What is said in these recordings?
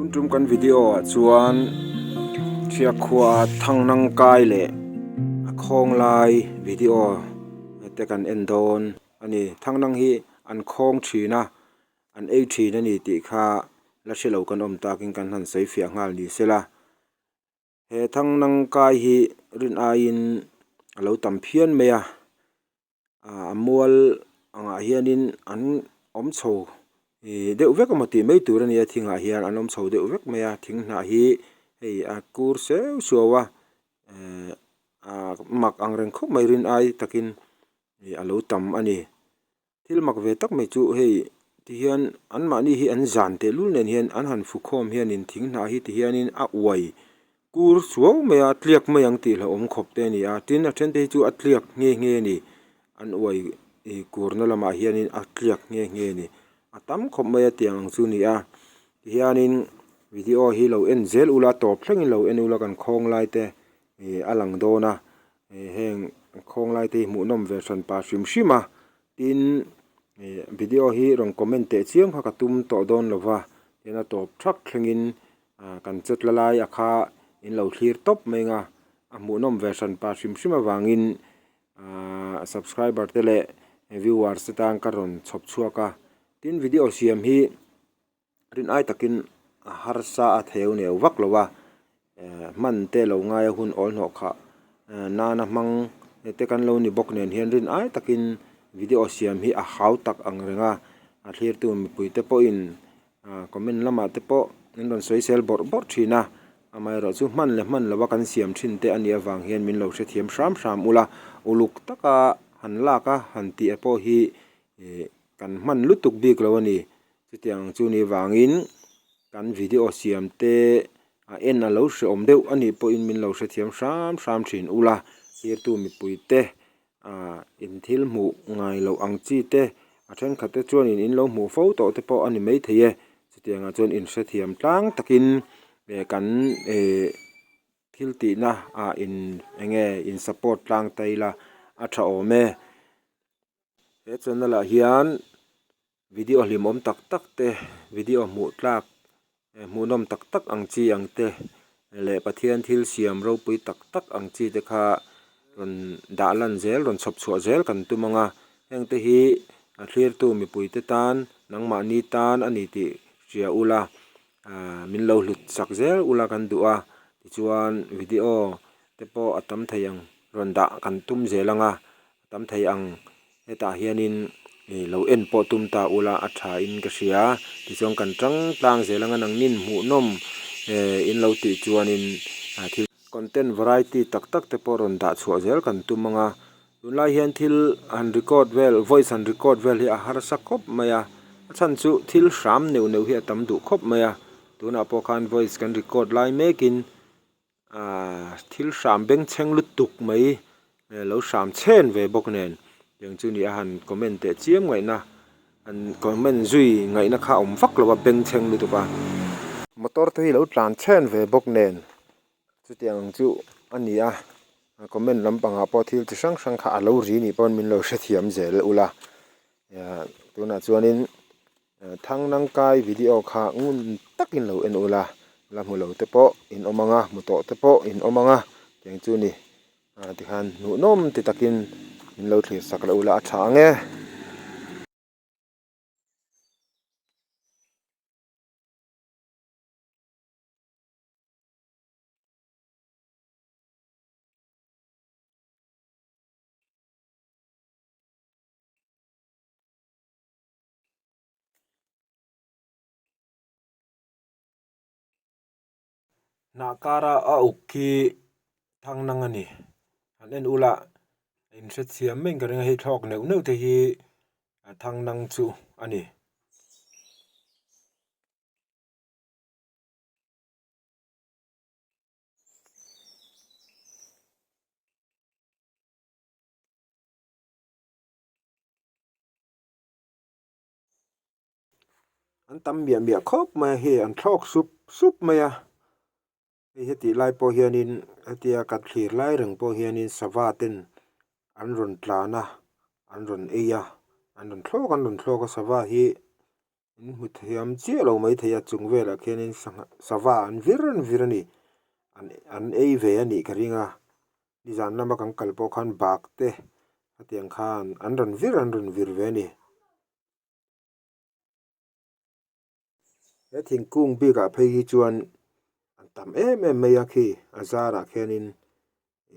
Tun tum kan video ah chuan Thiakhua Thangnang kai leh a khawng lai video te kan en dawn a ni. Thangnang hi an khawng thin a, an ei thin a ni tih kha la hre lo kan awm takin kan han sawi fiah nghal ni sela. He Thangnang kai hi rin aiin a lo tam phian mai a. Ah a mual angah hianin an awm chho ih deuh vek emaw tih mai tur a ni a thingah hian an awm chho deuh vek mai a thing hnah hi hei a kur seu suau a ehh ah mak ang reng khawp mai rin ai takin ih a lo tam a ni. Thil mak ve tak mai chu hei ti hian anmahni hi an zan tehlul nen hian an han fukhawm hianin thing hnah hi ti hianin a uai kur suau mai a tliak mai ang tih hlauhawm khawp te a ni a tin a then te hi chu a tliak nghe nghe a ni an uai ih kurna lamah hianin a tliak nghe nghe a ni a tam khawp mai a tiang ang chu a ni a tihianin video hi lo en zel ula tawp thlengin lo en ula kan khawng lai te ih a lang dawn a. Heng khawng lai te hi hmuhnawm ve hran pah hrim hrim a tin ih video hi rawn comment teh chiam kha ka tum tawh dawn lo va tin a tawp thak thlengin ah kan chet la lai a kha in lo thlir tawp mai ang a a hmuhnawm ve hran pah hrim hrim avangin ah subscriber te leh viewers te tan ka rawn chhawp chhuak a tin video siam hi. Rin ai takin a harsa a theu neu vak lo a, hman te lo ngai a hun awl hnawh khah nana hmang te kan lo ni bawk nen hian rin ai takin video siam hi a hau tak ang reng a, a thlirtu mipui te pawhin comment lamah te pawh an rawn sawi sel bawrh bawrh thin a, amaherawh chu hman leh hman lova kan siam thin te a nih avang hian min lo hrethiam hram hram ula, uluk taka han lak a han tih pawh hi kan hman lutuk bik lo a ni. Chutiang chu ni vangin kan video siam te a en a lo hreawm deuh a nih pawhin min lo hrethiam hram hram thin ula thirtu mipui te ah in thil hmuh ngai loh ang chi te a thenkhat te chuanin in lo hmuh fo tawh te pawh a ni maithei e chutiangah chuan in hrethiam tlang takin eh kan eh thil tihna ah in eng nge in support tlang ta ila a tha awm e. He channel ah hian video hlimawm tak tak te video hmuh tlak eh hmuhnawm tak tak ang chi ang te leh Pathian thil siam ropui tak tak ang chi te kha rawn dah lan zel rawn chhawp chhuah zel kan tum ang a heng te hi a thlirtu mipui te tan nangmahni tan a ni tih hria ula ah min lo hlut sak zel ula kan duh a tichuan video te pawh a tam thei ang rawn dah kan tum zel ang a. Tam thei ang hetah hianin ih lo en pawh tum ta ula a tha in ka hria tichuan kan tang tlang zel anga nangnin hmuhnawm eh in lo tih chuanin ah thil content variety tak tak te pawh rawn dah chhuah zel kan tum anga tunlai hian thil han record vel voice han record vel hi a harsa khawp mai a a chhan chu thil hram neuh neuh hi a tam duh khawp mai a tunah pawh khan voice kan record lai mekin. Ahh thil hram bengchheng lutuk mai lo hram chhen ve bawk nen tiang chu ni a han comment teh chiam ngaihna han comment zui ngaihna kha a awm vak lo a bengchheng lutuk a motor te hi lo tlan chhen ve bawk nen chutiang ang chu a ni a comment lampangah pawh thil chi hrang hrang kha a lo ri nih pawn min lo hrethiam zel ula tunah chuanin. Thangnangkai video kha ngun takin lo en ula la hmu lo te pawh in awm ang a hmu tawh te pawh in awm ang a tiang chu ni tikhan hmuhnawm ti takin min lo thlir sak loh ula a tha ang e. Hnah kara a uk khi thang nang a ni an en ula in hrethiam mai in ka ring a hei thlawk neuh neuh te hi a thang nang chu a ni. An tam miah miah khawp mai a hei an thlawk sup sup mai a hei hetih lai pawh hianin hetia kan thlir lai reng pawh hianin sava ten an rawn tlan a an rawn ei a an rawn thlawk an rawn thlawk a sava hi. In hmu thiam chiah lo maithei a chung velah khianin sangha sava an vir an vir a ni an an ei ve a nih ka ring a nizan lama kan kal pawh khan bak te hetiang khan an rawn vir an rawn vir ve a ni. He thingkung bikah phei hi chuan an tam em em mai a khi a zarah khianin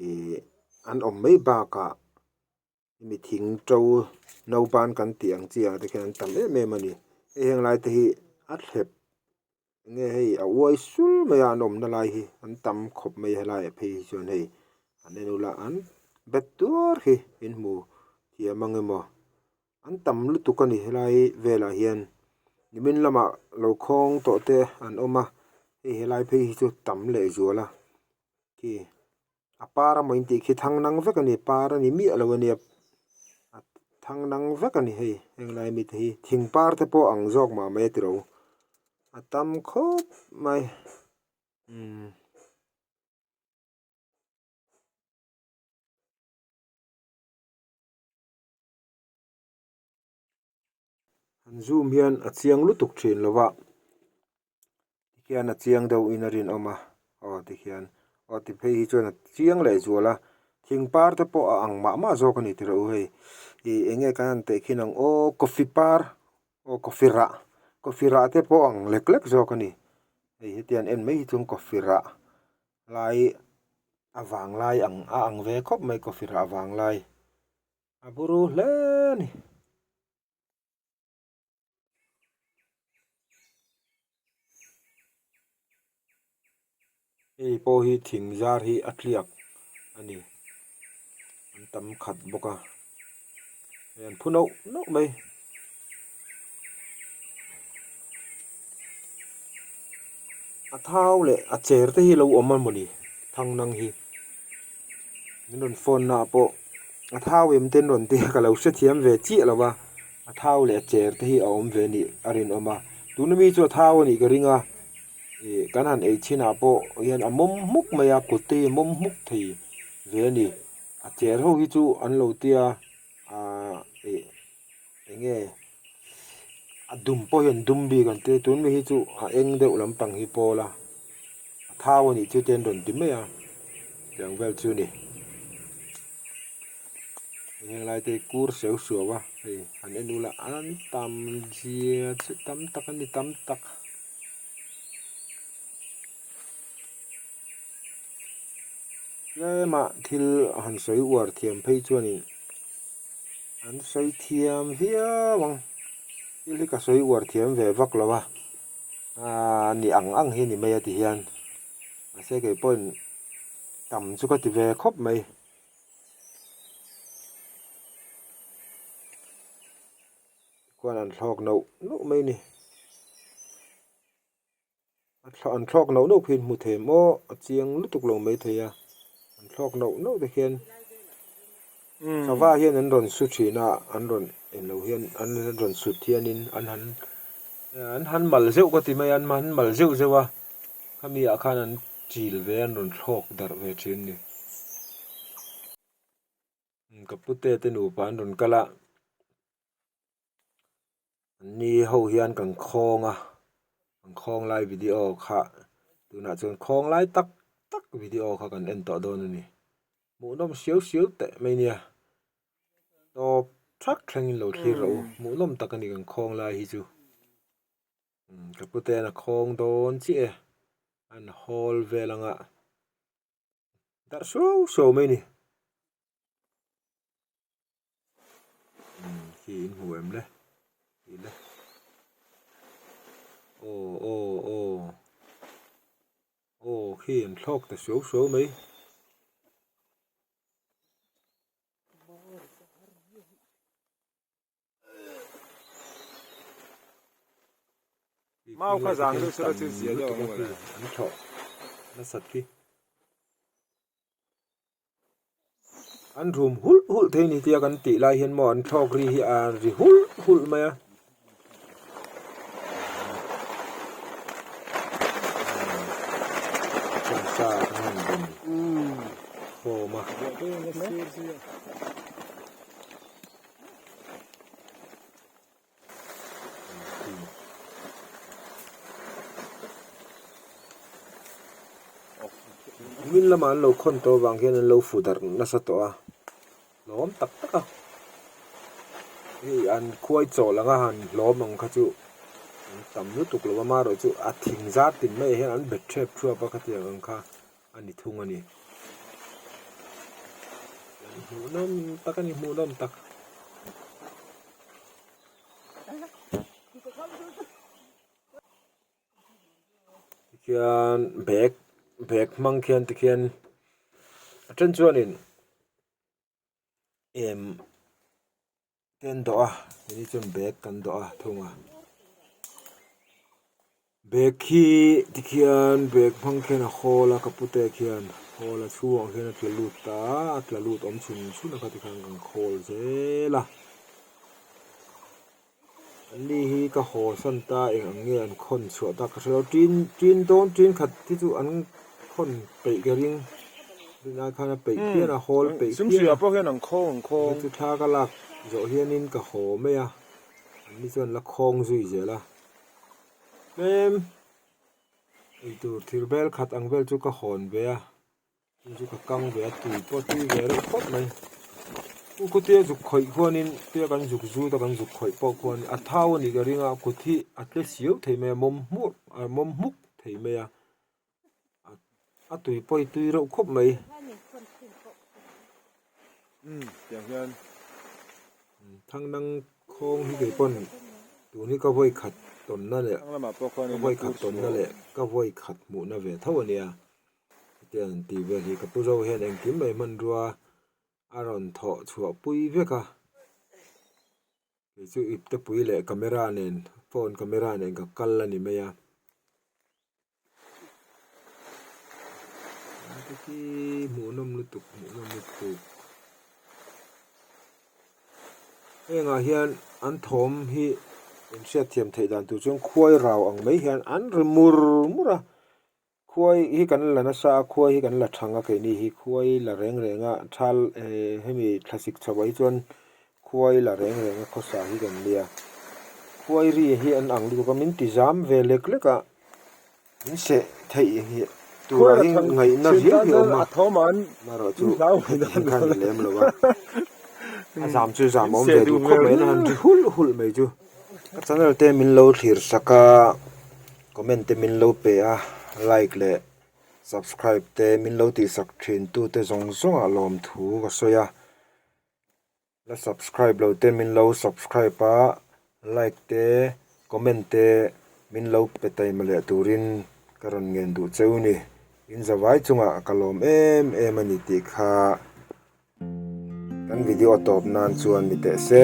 ihh an awm mai bakah mi thing to nauban kan tih ang chi ah te khian an tam em em a ni hei heng lai te hi a thlep nge hei a uai sul mai a an awmna lai hi an tam khawp mai a helaiah phei hi chuan hei an en ula an bet tuar hi in hmu thiam ang emaw an tam lutuk a ni helai velah hian nimin lamah lo khawng tawh te an awm a hei helai phei hi chu tam leh zual a khi. A par amaw in tih khi thang nang vek a ni par a ni miah lo a nia a thang nang vek a ni hei heng lai mi te hi thing par te pawh ang zawk mah mai a tiro a tam khawp mai umm. An zoom hian a chiang lutuk thin lo va tikhian a chiang deuh in a rinawm a aw tikhian aw ti phei hi chuan a chiang leh zual a thing par te pawh a ang mah mah zawk a ni tih rawh u hei ih eng nge kan han teh khin ang aw coffee par aw coffee rah coffee rah te pawh a ang lek lek zawk a ni hei hetiang en mai hi chuan coffee rah lai a vang lai ang a ang ve khawp mai coffee rah vang lai. A buru hle a ni. Hei pawh hi thing zar hi a tliak a ni. An tam khat bawk a. Hei an phu nauh nauh mai. A thau leh a cher te hi a lo awm a mawni thang nang hi. Min rawn phone na ah pawh a thau em te an rawn ti a ka lo hrethiam ve chiah lo va a thau leh a cher te hi a awm ve nih a rinawm a tuna mi chu a thau a nih ka ring a ih kan han ei chhin ah pawh hian a mawm hmuk mai a kut te hi a mawm hmuk thei ve a ni a cher ho hi chu an lo tia ahh ih eng nge a dum pawh hi an dum bik an tia tun mi hi chu a eng deuh lampang hi pawl a a thau a nih chu te an rawn ti mai a tiang vel chu a ni heng lai te hi kur seu suau a hei han en ula an tam zia chu tam tak a ni tam tak. Tlema thil han sawi uar thiam phei chuanin an sawi thiam viau ang thil hi ka sawi uar thiam ve vak lo a aaa ni ang ang hi ni mai a ti hian mahse kei pawhin tam chu ka ti ve khawp mai. Khuan an thlawk nauh nauh mai a ni. A thla an thlawk nauh nauh khian hmu thei maw a chiang lutuk lo mai thei a an thlawk nauh nauh te khian sava hian an rawn su thin a an rawn englo hian an rawn sut hianin an han an han mal zeuh ka ti mai a an han mal zeuh zeuh a khami ah khan an chil ve a an rawn thlawk darh ve thin a ni. Ka pute te nupa an rawn kal a. Ni ho hian kan khawng a kan khawng lai video kha tunah chuan khawng lai tak tak video kha kan en tawh dawn a ni hmuhnawm siau siau teh mai nia tawp thak thlengin lo thlir rawh u hmuhnawm tak a ni kan khawng lai hi chu ka puten a khawng dawn chiah e an hawl vel anga darh suau suau mai a ni. Khi in hmu em le tih le aw aw aw aw khi an thlawk ta suau suau mai. Mau kha zang deuh sela chu zia deuh ang mawle. An thlawh nasat khi. An rum hulh hulh thei ni tia kan tih lai hian maw an thlawk ri hi a ri hulh hulh mai a. Chawmsa kan han rawn khawm a. Kumin lamah an lo khawn tawh avang hian an lo fu darh nasa tawh a, hlawm tak tak a. Hei an khuai chawl anga han hlawm ang kha chu an tam lutuk lo a, amaherawhchu a thing zar tin maiah hian an bet thep thuap a khatiang ang kha a ni thung a ni. Hmuhnawm tak a ni hmuhnawm tak. Tikhian bag bag hmang khian tikhian a then chuanin em te an dawh a keini chuan bag kan dawh a thung a bag hi tikhian bag hmang khian a hawl a ka pute khian hawl a chhungah khian a tla lut ta a tla lut awm chhun chhun a kha tikhan kan khawl zel a. An ni hi ka haw san ta eng ang nge an khawn chhuah tak ka hre lo tin tin dawn tin khat hi chu an khawn peih ka ring rin ai khan a peih phian a hawl peih phian a chu thla ka lak zawh hianin ka haw mai a an ni chuan la khawng zui zel a tlem eitur thir bel khat ang vel chu ka hawn ve a. Chu chu ka kang ve a tui pawh a tui ve reuh khawp mai u khutia zuk khawih khuanin tia kan zuk zut a kan zuk khawih pawh khuan a thau a nih ka ring a kut hi a tle siau thei mai a mawm hmur a mawm hmuk thei mai a a tui pawh hi tui reuh khawp mai. Thangdang khawng hi kei pawn tun hi ka vawi khat tawnna leh ka vawi khat tawnna leh ka vawi khat hmuhna ve tho a nia. Hetiang an tih vel hi ka pu zo hian engkim mai hmanrua a rawn thawh chhuah pui vek a kei chu ipte pui leh camera nen phone camera nen ka kal a ni mai a te khi hmuhnawm lutuk hmuhnawm lutuk hengah hian an thawm hi inhriatthiam theih dan tur chuan khuai rau ang mai hian an ri mur mur a. Khuai hi kan la nasa a, khuai hi kan la thang a keini hi khuai la reng reng a thal eh hemi thlasik chho ah hi chuan khuai la reng reng a khawsa hi kan nia khuai ri hi an ang lutuk a min ti zam ve lek lek a min seh theih hi turah hi ngaihna riau hi a awm a amaherawh chu hetiang khan ni lem lo a a zam chu zam awm ve duh khawp mai a han ri hulh hulh mai chu. Ka channel te min lo thlir sak a comment te min lo pe a like leh subscribe te min lo tih sak thin tu te zawng zawng ah lawmthu ka sawi a la subscribe lo te min lo subscribe a like te comment te min lo pe taima leh turin ka rawn ngen duh cheu ni in zavai chungah ka lawm em em a ni tih kha. Kan video tawp nan chuan ni teh se.